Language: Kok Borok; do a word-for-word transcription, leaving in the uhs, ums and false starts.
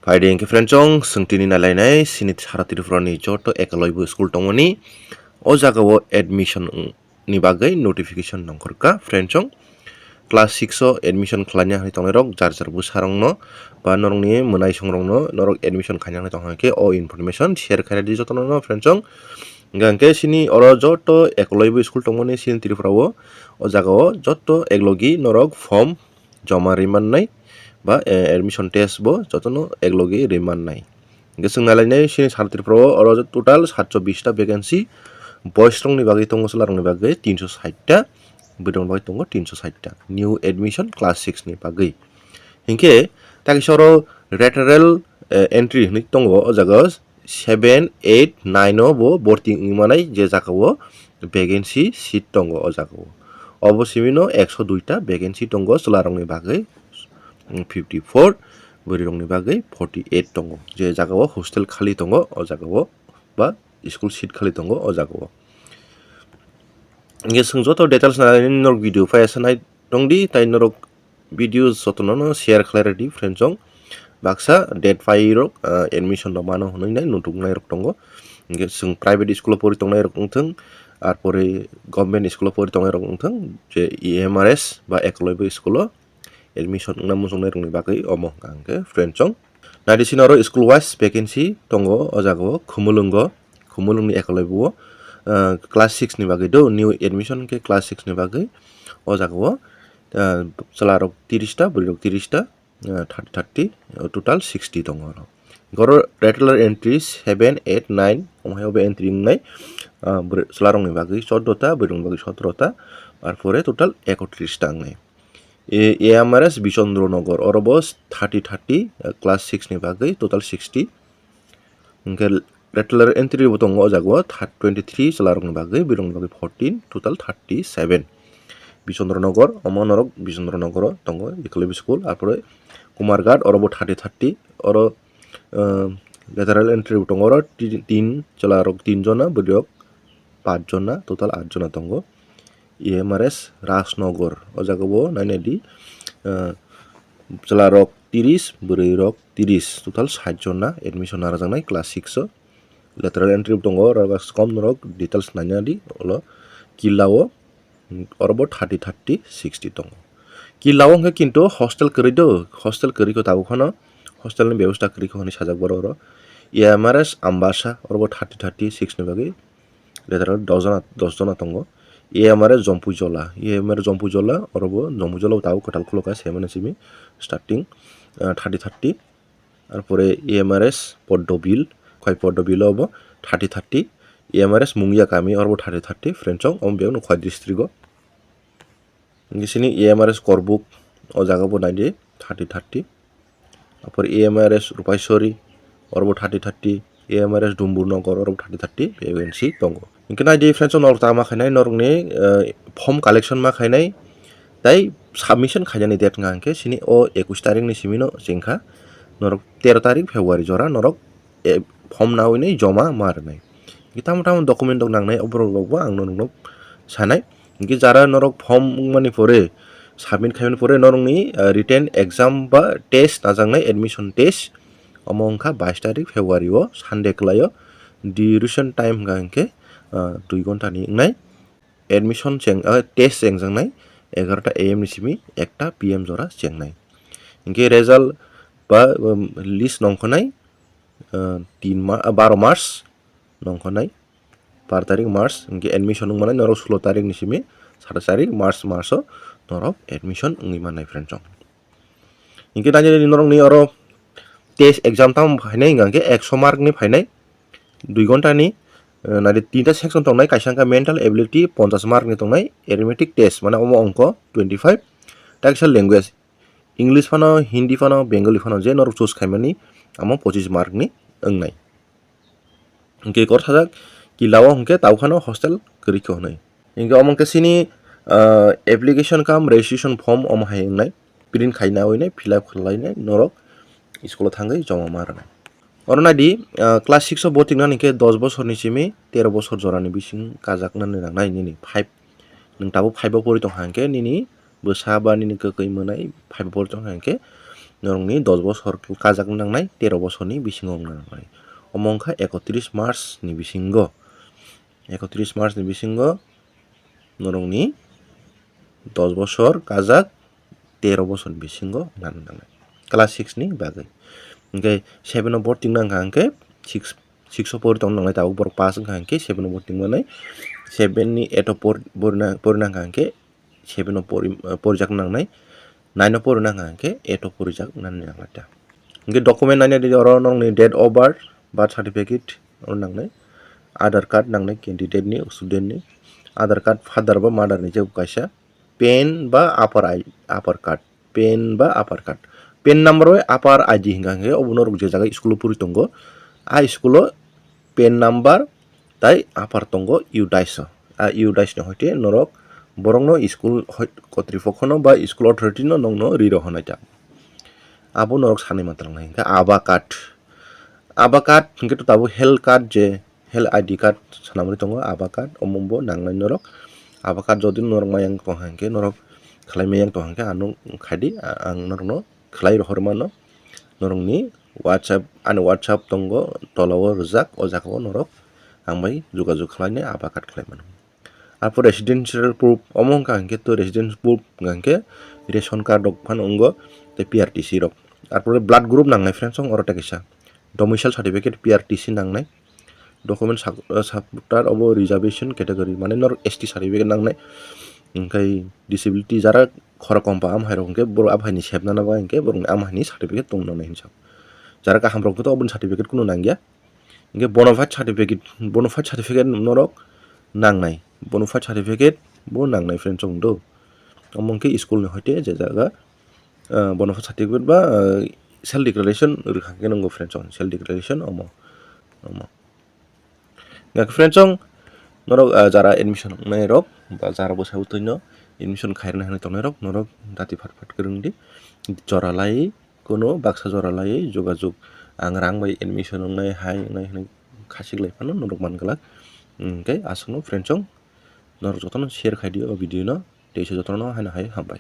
Aidi hwnkhe friend chong, chwng tini nailainai chini sara Tripura ni joto ekolaibu school tongmani o jaga o admission ni bagwi notification nongkhorkha friend chong. Class six o admission khlaina hinwi tongnai rok jar jar bwsa rokno ba norokni mwnaisong rokno norok admission khaina hinwi tongkha khe o information share khaina di jotono no friend chong. Hwnkhe chini oro joto ekolaibu school tongmani chini Tripura o, o jaga o joto eklogi norok form joma rimannai ba, eh, admission test bo jotono eklogi rimannai. Hwnkhe chwng nailainai chini sara Tripura o oro total satso bis ta vacancy, boys rokni bagwi tongo, chwla rokni bagwi tinso sait ta, bwrwi rokni bagwi tongo tinso sait ta. New admission class six ni bagwi. Hinkhe takisa oro lateral, eh, entry hinwi tongo o jaga o seven, eight, nine o bo borti wngwi manai je jaga o vacancy seat tongo o jaga o. Obo simi no ekso dui ta vacancy tongo chwla rokni bagwi, mm, fifty four, bwrwi rokni bagwi forty eight tongo. Je jaga o hostel khali tongo o jaga o ba school seat khali tongo o jaga o. Hwnkhe chwng joto details nai norok video phai asa nai tongdi, tai norok video jotono no share khlai rwdi friend chong. Baksa date phai rok, ah, admission rok mano hwnwi nai nutuknai rok tongo. Hwnkhe chwng private school o pori tongnai rok wngthwng, arpore government school o pori tongnai rok wngthwng, je E M R S ba ekolaibu school o admission wngna muchungnai rokni bagwi omo hwnkha hwnkhe friend chong. Naidi sini oro school wise vacancy tongo o jaga o Khumulwngo, Khumulwngni ekolaibu o, ah, class six ni bagwi do, new admission khe class six ni bagwi o jaga o, ah, chwla rok tiris ta, bwrwi rok tiris ta, ah, thirty, thirty, total sixty tongo oro. Oro regular entry seven, eight, nine, omo hai obo entry wngnai, ah, bwrwi, chwla rokni bagwi chordo ta, bwrwi rokni bagwi sotro ta, arpore total ekotris ta wngnai. E-, A M R S Bichandra Nagar, oro bo thirty thirty, eh, class six ni bagwi total sixty. Hwnkhe regular entry bo tongo o jaga o, thir-, twenty three chwla rokni bagwi, bwrwi rokni bagwi fourteen, total thirty seven. Bichandra Nagar, omo norok Bichandra Nagar o tongo, Eklavya school, arpore Kumarghat, oro bo thirty thirty, oro, eh, lateral entry bo tongo, oro ti-, tin chwla rok tin jona, bwrwi rok pach jona, total aat jona tongo. E M R S Rajnagar, o jaga bo nainai di, ah, chwla rok tiris, bwrwi rok tiris, total sait jona admission narajaknai class six o. Lateral entry bo tongo, oro kom norok details naina di, olo killa o, oro bo thirty, thirty, sixty tongo. Killa o hwnkhe kintu hostel kwrwi do, hostel kwrwi kho tabuk phano, hostel ni bebosta kwrwi kho hwnwi sajak borok oro. E M R S Ambasa, oro bo thirty, thirty, six ni bagwi. Lateral dos jona, dos jona tongo. E M R S Jompuijola, E M R S Jompuijola, oro bo Jompuijola bo tabuk kwtal khulukha, seven ni simi starting, ah, thirty thirty. Arpore E M R S Poddobil, khoi Poddobil o bo thirty thirty. E M R S Mungia kami, oro bo thirty thirty, friend chong, omo bebak no khoi district o. Hwnkhe sini E M R S Korbuk, o jaga bo naidi thirty thirty. Apor E M R S Rupaisori, oro bo thirty thirty, E M R S Dumbur Nagar, oro bo thirty thirty vacancy tongo. Hwnkhe naidi friends, norok ta ma khainai, norokni, eh, form collection ma khainai, tai submission khainani date wngkha hwnkhe sini o ekush tarik ni simi no chengkha, norok tero tarik February jora norok, eh, form nawi nai joma ma rwnai. Hwnkhe tamo tamo document rok nangnai, oborok rok bo ang norokno sanai. Hwnkhe jara norok form wngmani pore, submit khaimani pore norokni, ah, written exam ba test najaknai, admission test. Omo wngkha bais tarik February o, Sunday kwlaio. Duration time hwnkha hwnkhe, ah, dui ghonta ni wngnai. Admission cheng, ah, test chengjaknai egarota A M ni simi ekta P M jora chengnai. Hwnkhe result ba, um, list nongkhornai, ah, tin ma-, ah, baro March nongkhornai. Bar tarik March, hwnkhe admission wngmani norok sulo tarik ni simi satais tarik March maso norok admission wngwi mannai friend chong. Hwnkhe nai nai norokni oro test exam tamo phainai hwnkha hwnkhe ekso mark ni phainai, dui ghonta ni, eh, nai tinta section tongnai, kaisa wngkha mental ability ponchash mark ni tongnai, arithmetic test mane omo ongkho twenty five, takisa language, English phano, Hindi phano, Bengali phano, je norok choose khaimani, amo pochis mark ni wngnai. Hwnkhe kor sajak killa o hwnkhe taukhano hostel kwrwi kho hwnwi. Hwnkhe omo hwnkhe chini, ah, application cum registration form omo hai wngnai, print khaina winai, fill up khlainai, norok school o thangwi joma ma rwnai. Oro naidi, ah, class six o voting nani khe dos bosor ni simi tero bosor jora ni bising kajak nani nangnai nini five. Nwng tabuk five o pori tong kha hwnkhe nini bwsa ba nini kwkwi mwnai five o pori tong kha hwnkhe norokni dos bosor kajak nangnai, tero bosorni bisingo wngna nangnai. Omo wngkha ekotris March ni bisingo, ekotris March ni bisingo norokni dos bosor kajak tero bosorni bisingo wngna nangnai class six ni bagwi. Hwnkhe seven o boarding nangkha hwnkhe six, six o pori tongna nangnai, tabuk borok pass wngkha hwnkhe seven o boarding manai, seven ni eight o por-, pori na-, pori nangkha hwnkhe seven o pori, porijak nangnai, nine o pori nangkha hwnkhe eight o porijak nani nangnai ta. Hwnkhe document naina di oro nokni date of birth, birth certificate oro nangnai, Aadhaar card nangnai candidate ni, student ni, Aadhaar card father ba mother ni je kaisa, pen ba upper I-, upper card, pen ba upper card, pen number bai upper I D hwnkha hwnkhe obo norok je jaga school o pori tongo, a school o pen number tai upper tongo U dais o. A U dais ni hoite norok borokno school hoi-, kotripokhono ba school authority no nokno ri rohornai ta. Abo norok sanwi mantra wngnai hwnkhe ABHA card. ABHA card hwnkhe to tabuk health card je health I D card swnamwi tongo, ABHA card omo bo nangnai norok. ABHA card jodi norok mayang tongkha hwnkhe norok khlai mayang tongkha hwnkhe ano khaidi, a-, ang norokno khlai rohormano. Norokni WhatsApp, ani WhatsApp tongo, tola o rijak, o jaga o norok ang bai jogajog khlainai ABHA card khlai mano. Arpor residential proof, omo wngkha hwnkhe to residence proof hwnkha hwnkhe ration card rok phano wngo tei P R T C rok. Arpore blood group nangnai friends, oro tei kaisa domicile certificate, P R T C nangnai, document sub-, uh, subtar obo reservation category, mane norok S T certificate nangnai, hwnkhe disability jara khorok kompa amhai rok hwnkhe borok amhai ni sepna nangba hwnkhe borokni amhai ni certificate tong nangnai hinwi sa. Jara kaham rok to oboni certificate kunu nangya. Hwnkhe bona fide certificate, bona fide certificate norok nangnai, bona fide certificate bo nangnai friends, chong do. Omo hwnkhe school ni hoite je jaga, ah, bona fide certificate ba, ah, self declaration rwkha khe nanggo friends, chong self declaration omo, omo. Hwnkhe friends, chong norok, ah, jara admission wngnai rok ba jara bwsai bwtwi no admission khairoknai hinwi tongnai rok norok dati phat phat kwrwng di, jora lai, kunu baksa jora laiwi jogajog, ang rang bai admission wngnai hai wngnai hinwi khachik lai phano norok man glak. Hwnkhe aswkno friends, chong norok jotono share khai di o video no, teisa jotono haino hai hambai.